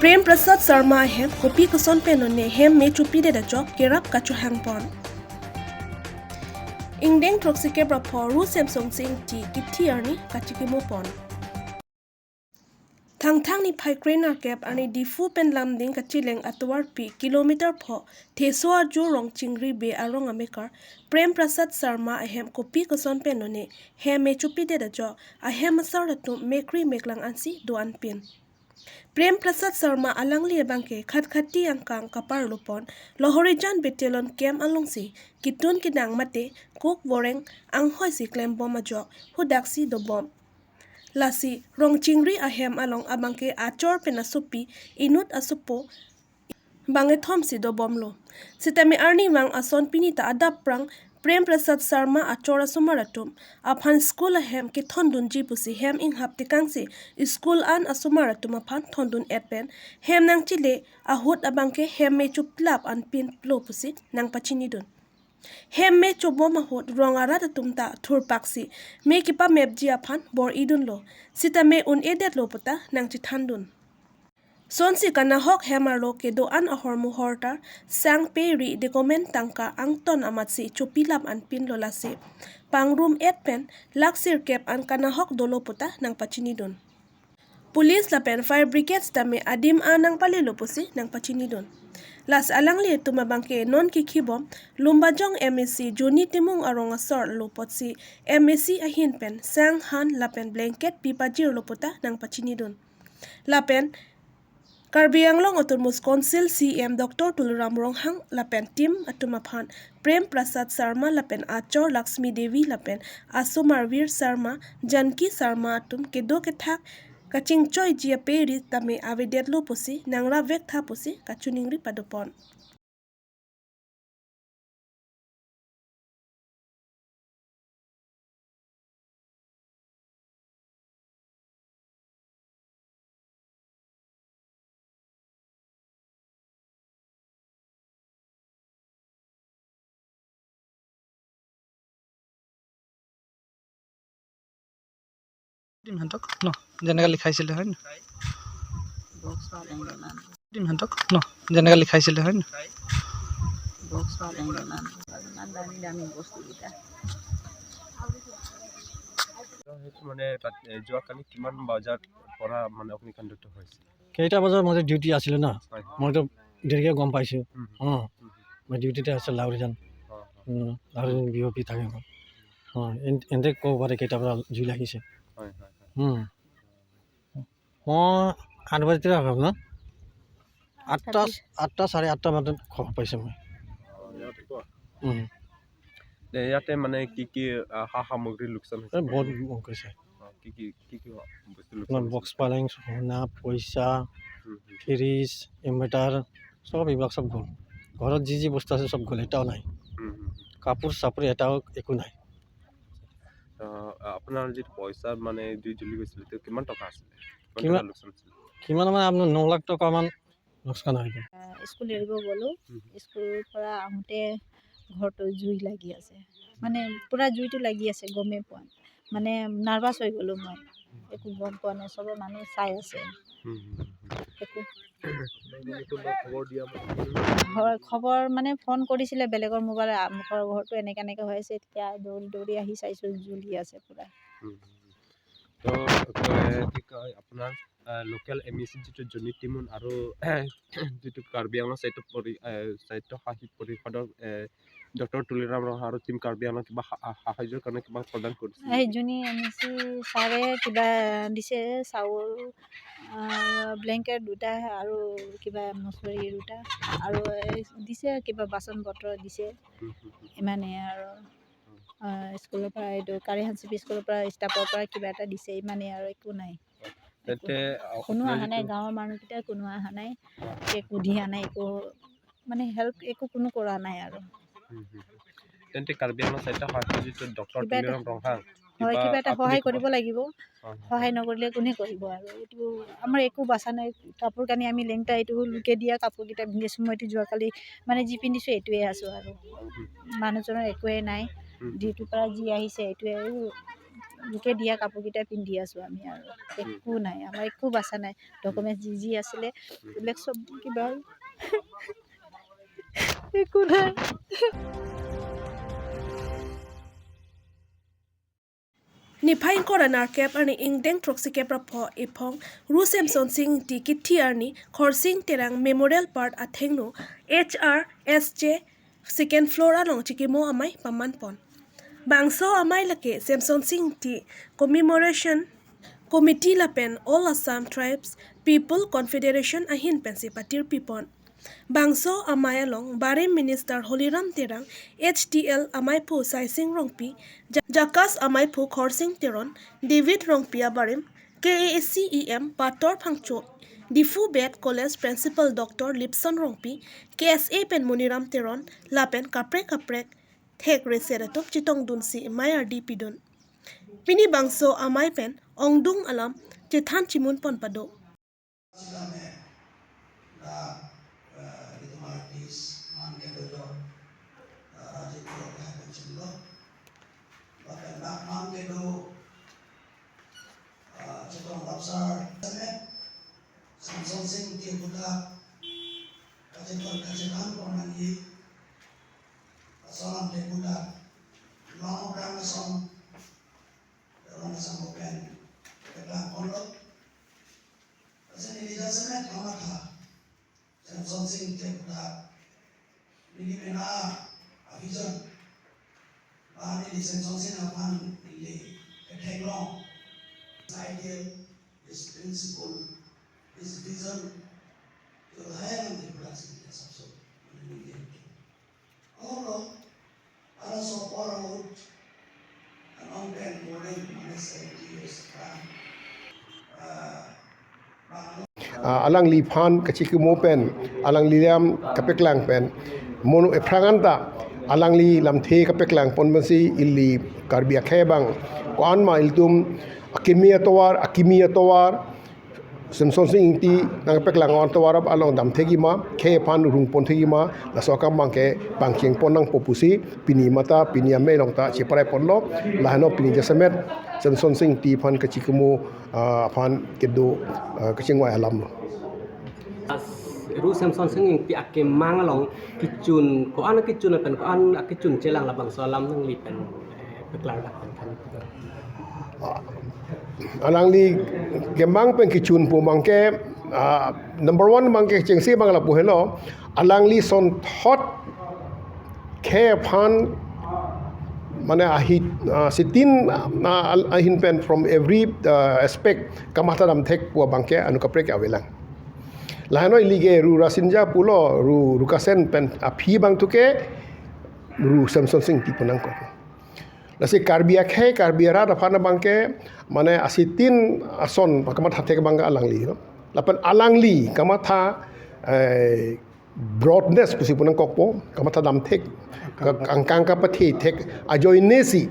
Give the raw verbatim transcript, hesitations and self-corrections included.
Prem Prasad Sharma ahem kopi koson pen lone hem me chopidet ajok kerap kachohang pon. Ingdeng throksi kep ra pho Ru Semsonsing Ingti kithi arni kachikimo pon. Thangthang niphai kre-nerkep arni Diphu pen Lumding kachileng atovarpi kilometer pho Theso Arjo Rongchingri Bey arong amekar Prem Prasad Sharma ahem kopi koson pen lone hem me chopidet ajok ahem asar atum mekri meklang ansi do-an pin. Prem Prasad Sharma alangli abangke Khatkhati angkang kaparlo pon Lohorijan Battalion camp alongsi kitun kidang mate kuk voreng anghoi si klembom ajok hudaksi dobom. Lasi Rongchingri ahem along abangke achor pen asopi inut asopo bangkethom si dobomlo. Sitame arnivang ason pini ta adap prang Prem Prasad Sharma achor asomar atum aphan school ahem kethondunji pusi hem inghap tekangsi school an asomar atum aphan thondun-et pen hem nangchele ahut abangke hem me choplap an pinlo pusi nangpachinidun. Hem me chobom ahut rong arat atum ta thurpaksi me kepamepji aphan bor-idunlo. Sitame un-edetlo puta nangchethandun. Sonsi kanahok hem arlo kedo-an ahormu hortar sang pe ri document tangka angton amatsi chopilap an pinlo, lasi pangrum-et pen laksirkep an kanahok dolo puta nangpachinidun. Police lapen fire brigade tame adim an nangpalelo pusi nangpachinidun. Lasi alangli atum abangke non kikhibom Lumbajong M A C Johnny Timung arong asor lo apotsi M A C ahin pen sang, han lapen blanket pi pajirlo puta nangpachinidun. Lapen Karbi Anglong Autonomous Council C E M Doctor Tuliram Ronghang lapen team atum aphan Prem Prasad Sharma lapen achor Lakshmi Devi lapen asomar Vir Sharma, Janki Sharma atum kedo kethak kachingchoiji ape ri tame avedetlo pusi nangrap vektha pusi kachiningri padopon. দিম সিহঁতক ন, যেনেকে লিখাইছিলে হয় ন? বক্স পালেং দোকান। দিম সিহঁতক ন, যেনেকে লিখাইছিলে হয় ন? বক্স পালেং দোকান। ইমান দামী দামী বস্তুকেইটা। সেইটো মানে তাত, এ, যোৱাকালি কিমান বজাত পৰা মানে অগ্নিকাণ্ডটো হৈছে? কেইটা বজাত মই ডিউটি আছিলো না, হয়, হয়। মইতো দেৰিকে গম পাইছো। হুম, হুম। অ, হুম, হুম। মই ডিউটিতে আছো লাউৰিজান। অ, অ। উম, লাউৰিজান বি অ' পি থাকে। অ, এন-, এনতে ক'ব পাৰে কেইটাৰ পৰা জুই লাগিছে। হয়, হয়, হয়। উম। মই আঠ বজাতে আহক ন। আঠটা, আঠটা, চাৰে আঠটা মানত খবৰ পাইছো মই। অ, ইয়াতে কোৱা? উম। দে, ইয়াতে মানে কি কি, আ, সা সামগ্ৰী লোকচান হৈছে? এ, বহুত, বহুত হৈছে। অ, কি কি, কি কি বস্তু লোকচান আপোনাৰ হৈছে? বক্স পালেং, সোণা, পইচা, হুম, হুম। ফ্ৰিজ, ইনভাৰ্টাৰ, চব এইবিলাক চব গ'ল। ঘৰত যি যি বস্তু আছে চব গ'ল, এটাও নাই। হুম, হুম, হুম। কাপোৰ চাপোৰ এটাও একো নাই। অ, আপোনাৰ যিটো পইচা মানে জুই জ্বলি গৈছিলে, এইটো কিমান টকা আছিলে? কিমান কিমান, টকা লোকচান হৈছিলে? কিমান মানে আপোনাৰ ন লাখ টকামান লোকচান হৈ গ'ল। আহ, স্কুল এৰিব গ'লো। হুম। স্কুলৰ পৰা আহোঁতে ঘৰটো জুই লাগি আছে। মানে, পুৰা জুইটো লাগি আছে, গমেই পোৱা নাই। মানে, নাৰ্ভাছ হৈ গ'লো মই। একো গম পোৱা নাই, চবে মানুহ চাই আছে। হুম, হুম, হুম, হুম। একো আপোনালোকে কোনোবা খবৰ দিয়া মানে? হয়, খবৰ মানে ফোন কৰিছিলে বেলেগৰ মোবাইল, আমুকৰ ঘৰটো এনেকে এনেকে হৈ আছে। তেতিয়া দৌৰি দৌৰি আহি চাইছো, জ্বলি আছে পুৰা। হুম, হুম, হুম। তো, এ, কি কয়, আপোনাৰ, আ, লোকেল এম ই চি যিটো জনি টিমুন আৰু যিটো কাৰ্বি আংলং স্বায়ত্ত পৰি-, এ, স্বায়ত্তশাসিত পৰিষদৰ, এ, ডক্টৰ তুলিৰাম ৰংহাং আৰু টিম কাৰ্বি আংলং কিবা সা-, সাহায্যৰ কাৰণে কিবা প্ৰদান কৰিছে নেকি? এই জনি এম ই চি ছাৰে কিবা দিছে, চাউল, আ, ব্লেংকেট দুটা আৰু কিবা মচুৰি দুটা আৰু এই দিছে, কিবা বাচন বৰ্তন দিছে, হুম, হুম, হুম। ইমানেই আৰু। আহ, স্কুলৰ পৰা, এইটো কাৰ্বি আংলং চি পি স্কুলৰ পৰা, ষ্টাফৰ পৰা কিবা এটা দিছে, ইমানেই আৰু, একো নাই। তেন্তে, একো নাই। আহ, কোনো আপোনাৰ অহা নাই, যিটো গাঁৱৰ মানুহকেইটা কোনো অহা নাই, অ। একো দিয়া নাই, একো মানে হেল্প একো কোনো কৰা নাই আৰু। হুম, হুম, হুম। তেন্তে কাৰ্বি আংলং স্বায়ত্তশাসিত যিটো ডক্টৰ কিবা এটা, তুলিৰাম ৰংহাং, হয়, কিবা কিবা এটা আপুনি সহায় কিবা কৰিব লাগিব। হয়, হয়। সহায় নকৰিলে কোনে কৰিব আৰু? এইটো আমাৰ একো বাচা নাই, কাপোৰ কানি আমি লেংটা এইটো লোকে দিয়া কাপোৰকেইটা পিন্ধি আছো, মই এইটো যোৱাকালি মানে যি পিন্ধিছো এইটোৱে আছো আৰু। হুম। মানুহজনৰ একোৱে নাই, হুম। ডিউটিৰ পৰা যি আহিছে এইটোৱে আৰু। লোকে দিয়া কাপোৰকেইটা পিন্ধি আছো আমি আৰু। একো নাই, আমাৰ একো বাচা নাই। ডকুমেণ্ট যি যি আছিলে, এইবিলাক চব কিবা একো নাই। Niphai ingkoi ra nerkep arni ingdeng throksi kep ra pho ephong Ru Semson Sing Ingti kithi arni Khorsing Terang Memorial Park athengno H R S J second floor along chikimo amei paman pon. Bangso amei lake Semson Sing Ingti Commemoration Committee lapen All Assam Tribes People Confederation ahin pensi patir pipon. Bangso amei along barim Minister Holiram Terang, H T L ameiphu Saising Rongpi, Ja-, JACAS ameiphu Khorsing Teron, David Rongpi abarim, K A A C E M Pator Phangcho, Diphu B.Ed College Principal Doctor Lipson Rongpi, K S A pen Moniram Teron, lapen kaprek kaprek thek reset atum chetongdunsi amei ardi pidun. Pini bangso amei pen ongdung alam chethan chimun pon pado. Sitame la, eh, itum artist man kedo, eh, Rajendra Kehai penchun lo. Lapen dak man kedo, eh, chetong lapsar semet Semson Sing Ingti aputhak kachetong kachethan pon nangji ason ante puthak long brang ason Teron asam open keplang ponlo. Lasi neli jasemet kamatha Semson Sing Ingti aputhak, neli mena a vision, ba neli Semson Sing aphan neli ketheklong, his ideal, his principle, his vision, jo hai nang di plastik ya sabso. Neli ketheklong. Olo, ala so por ahut, anong pen morning, mane seventy years kan. Ah, bang Ah, alangliphan kachikimo pen, alangli alam kapeklang pen, mono ephrang anta, alangli lamthe kapeklang pon pensi ili Karbi akhei abang, ko-an ma ilitum akimi atovar, akimi atovar, Semson Sing Ingti nangpeklang atovar along damthekji ma, khei aphan rung ponthekji ma, laso akam abangke pangcheng pon nangpo pusi, pini mata, pini amei along ta cheparai ponlo, lahenlo pini jasemet, Semson Sing Ingti aphan kachikimo, ah, aphan kedo, ah, kachingvai alam lo. As Ru Semson Sing Ingti akemang along kechun, ko-an kechun pen, ko-an kechun chelang labangso alam nangli pen, eh, peklar dak pen than. Alangli kemang pen kechun pu abangke, ah, number one abangke chengsi abang lapu helo, alangli sonthot khei aphan mane ahi, ah, sitin, ah, al-, ahin pen from every, ah, aspect kamatha damthek pu abangke anu kaprek avelang. Lahenlo ili ke Ru Rasinja pulo, Ru, Ru Kasen pen aphi abang thu ke Ru Semson Sing Ingti pu nangkok. Lasi Karbi akhei, Karbi arat aphan abangke, mane asitin ason pakamatha thek abang alangli lo. Lapen alangli kamatha, eh, broadness pusi pu nangkokpo, kamatha damthek, ka-, angkang kapathe thek ajoine si,